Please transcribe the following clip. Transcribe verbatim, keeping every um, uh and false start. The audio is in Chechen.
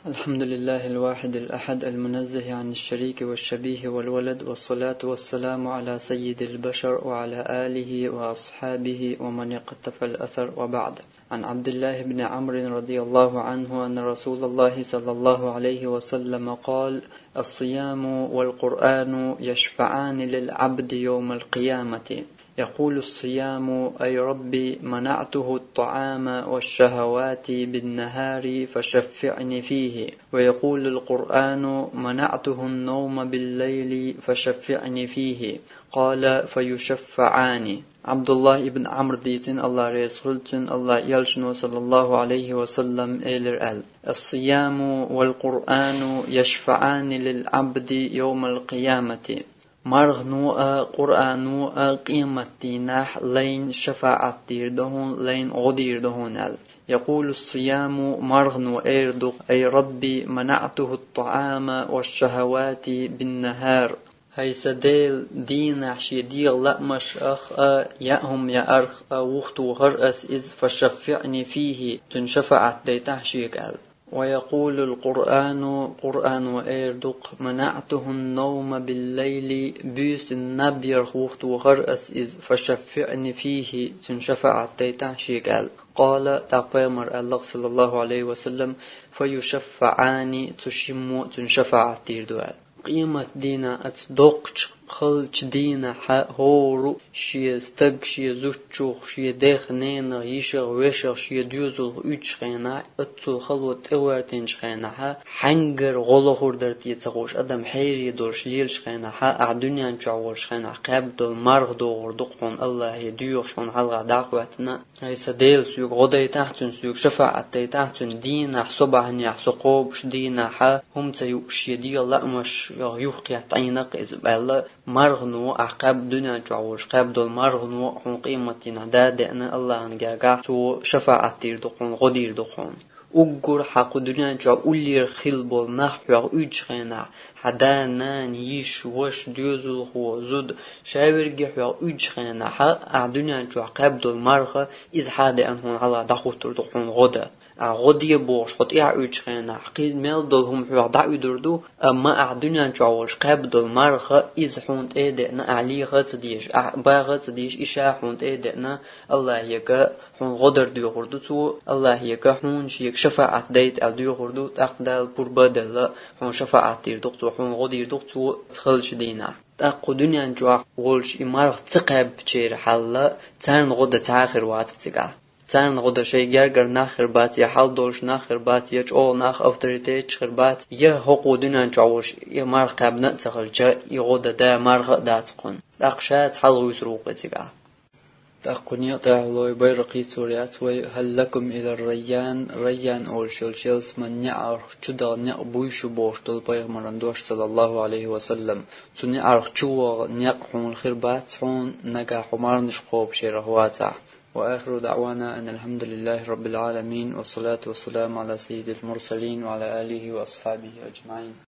الحمد لله الواحد الأحد المنزه عن الشريك والشبيه والولد، والصلاة والسلام على سيد البشر وعلى آله وأصحابه ومن اقتفى الأثر، وبعد. عن عبد الله بن عمرو رضي الله عنه أن رسول الله صلى الله عليه وسلم قال: الصيام والقرآن يشفعان للعبد يوم القيامة. يقول الصيام: أي رب، منعته الطعام والشهوات بالنهار فشفعني فيه. ويقول القرآن: منعته النوم بالليل فشفعني فيه. قال: فيشفعان. Абдуллах ибн Амр дийцина, Аллах реза хуьлда цунна, Аллах элчано, саллаллаху алейхи ва саллам, элира аьлла: الصيام والقرآن يشفعان للعبد يوم القيامة. Мархано а, Къуръано а къематдийнахь лайна шафаӀат дийр ду хьуна, лайна гӀо дийр ду хьуна аьлла. يقول الصيام, мархано эр ду: أي رب، منعته الطعام والشهوات بالنهار. ХӀай сан Дела, дийнахь шен дегӀан лаамаш ах а, яа хӀума яарх а вухтухар ас иза, فشفعني فيه, цуьнан шафаӀат дайтахьа шега аьлла. ويقول القرآن, Къуръано эр ду-кх: منعته النوم بالليل, буьйсанна наб ярх вухтухар ас иза, فشفعني فيه, цуьнан шафаӀат дайтахьа шега аьлла. قال, тӀаккха пайхамара аьлла-кх, саллаллаху алейхи ва саллам: فيشفعان, цу шиммо цуьнан шафаӀат дийр ду аьлла. Къематдийнахь, оцу доккхачу халчу дийнахьа хӀора а шен стаг, шен зудчух, шен дех, ненах, йишах, вешах, шен доьзалх уьдучу хенахь, оццул хало тӀегӀертинчу хенахьа, хьаьнгара гӀо лохур дара те ца хууш, адам хьере долуш лелачу хенахьа, ахь дуьнен чохь волчу хенахь кхаьбна долу марха догӀур ду-кх хьуна Аллахье доьхуш, хьуна хьалха дӀа а хӀоьттина. ХӀай сан Дела, соьга гӀо дайтахьа цуьнан, соьга шафаӀат дайтахьа цуьнан, дийнахь, собахьанехь со кхобуш дийнахьа, хӀума ца юуш шен дегӀан лаамаш юхакхетта Ӏийна-кх иза, аьлла, мархано, ахь кхаьбна дуьнен чохь волуш кхаьбна долу мархано хьуна къематдийнахь дӀа а деана, Аллахьан гергахь цо шафаӀат дийр ду-кх хьуна, гӀо дийр ду-кх хьуна. Уггар хьан кху дуьнен чохь уллера хилла болу нах хьох уьдучу хенахь, хьан да, нана, йиша, ваша, доьзалхо, зуда, ша верриге хьох уьдучу хенахьа, ахь дуьнен чохь кхаьбна долу марха, иза хьа а деана хьуна хьалха дӀахӀуттур ду-кх хьуна гӀо дан. Ахь гӀо де бохуш хьо тӀаьхьа уьдучу хенахь, кхин мел долу хӀума хьох дӀа а уьдур ду, амма ахь дуьнен чохь волуш кхаьбна долу марха, иза хьуна тӀе а деана, ахь леха а ца дезаш, ахь баха а ца дезаш, и ша хьуна тӀе а деана, Аллахьега хьуна гӀо дар доьхур ду цо, Аллахьега хьуна шега шафаӀат дайта аьлла доьхур ду, тӀаккха Дала пурба а делла, хьуна шафаӀат дийр ду-кх цо, хьуна гӀо дийр ду-кх цо халчу дийнахь. ТӀаккха кху дуьнен чохь волуш и марха ца кхаьбначеран хьал, царна гӀо дан цхьа а хир вац-кх цигахь. Царна гӀо дан шайн гергара нах хир бац, я хьал долуш нах хир бац, я чӀогӀа нах, авторитеташ хир бац, я хӀокхо дуьнен чохь волуш и марха кхаьбна а ца хилча, и гӀо дан да марха а дац-кх кхунна. ТӀаккха ша цхьалха вуьсур ву-кх и цигахь. ТӀаккха кху некъа тӀехь лой Байракъи цо яц вай: هل لكم إلى الريان, Райян олуш йолчу ялсаманин неӀарх чу даха некъ буй шун бохуш долу пайхамаран дош, саллаллаху алейхи ва саллам. Цу неӀарх чу ваха некъ хьуна хир бац хьуна, нагахь хьо марханаш кхобуш ярах вацахь. وآخر دعوانا أن الحمد لله رب العالمين، والصلاة والسلام على سيد المرسلين وعلى آله وأصحابه أجمعين.